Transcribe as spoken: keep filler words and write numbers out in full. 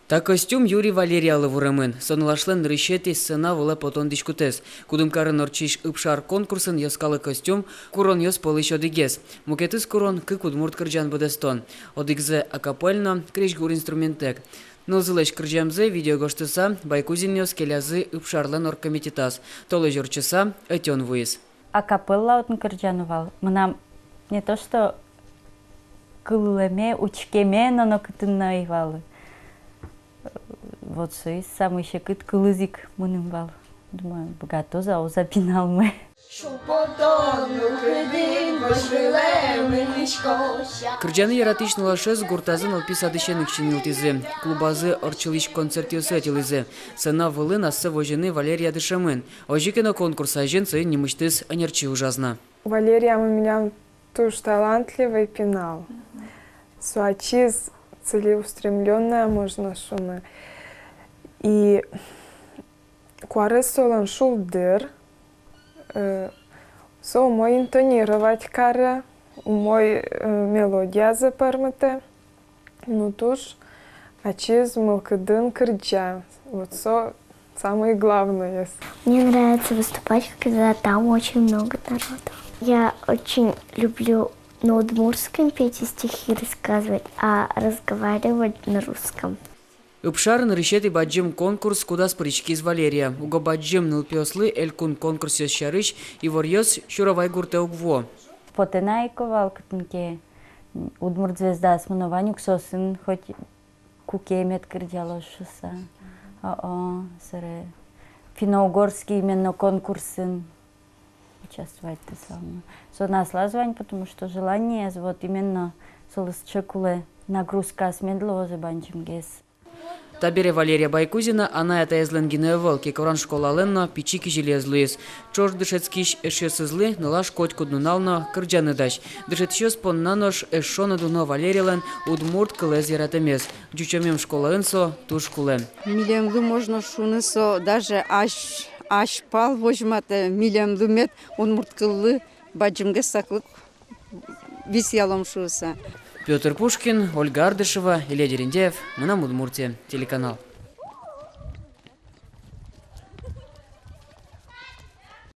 Та костюм юри Валериялы вуремын. Со нылашлэн нырысетӥ сцена вылэ потон дӥськутэз. Кудымкарын ортчись «Ыпшар» конкурсын йӧскалык костюм куронъёс пӧлысь одӥгез. Мукетыз курон — кык удмурт кырӟан быдэстон. Одӥгзэ акапельно, крезьгур инструменттэк. Нылзылэсь кырӟамзэ видео гожтыса, Байкузинъёс келязы Ыпшарлэн оргкомитетаз. Толэзь ортчыса, ӧтён вуиз. Акапелла отын кырӟано вал. Мынам не то что кыллэме, учкеме но нокытын но ӧй вал. Вот соиз самой секыт кылыз ик мыным вал. Думаю, быгатоз-а, уз-а пиналмы. Кырӟаны яратӥсь нылашез гуртазы нылпи садысен ик синйылтӥзы. Клубазы ортчылӥсь концертъёсы ӧтьылӥзы. Сцена вылын ассэ возьыны Валерия дышемын. Озьы ке но конкурс азьын соин нимысьтыз ӧнерчи ужаз на. Валерия милям туж талантливый пинал. Со ачиз целеустремлённая, можно шуыны. И куарез солэн шулдыр. Э, со умой интонировать каре, умой, э, мелодиязэ пӧрмытэ. Ну, туж ачиз мылкыдын кырӟа. Вот со самое главное. Мне нравится выступать, когда там очень много народу. Я очень люблю на удмуртском петь и стихи рассказывать, а разговаривать на русском. «Ыпшар» — нырысетӥ бадӟым конкурс, кудаз пыриськиз Валерия. Уго бадӟым нылпиослы элькун конкурсъёс сярысь иворъёс Сюровай гуртэ уг вуо. Потэ на ик вал кытын ке, «Удмурт звездаос» мыно вань ук, соосын хоть куке мед кырӟалоз шуыса. О-о, собере финно-угорский именно конкурсын участвовать карысал но. Со аслаз вань, потому что желаниез вот именно солы сыӵе кулэ, нагрузкаос мед луозы бадӟымгес. Табере Валерия Байкузина анай-атаезлэн гинэ ӧвӧл, Кекоран школалэн но пичи кизилиез луиз. Ӵош дышетскись эшъёсызлы нылаш котькуд нунал но кырӟаны дась. Дышетӥсьёс понна нош эшшо но дуно Валериялэн удмурт кылэз яратэмез. Ӟучомем школаын со туж кулэ. Милемлы, можно шуыны, со даже азь, азьпал возьматэ милемлы, мед удмурт кыллы бадӟымгес саклык висъялом шуыса. Пётр Пушкин, Ольга Ардышева, Илья Дерендяев, «Мынам Удмуртие» телеканал.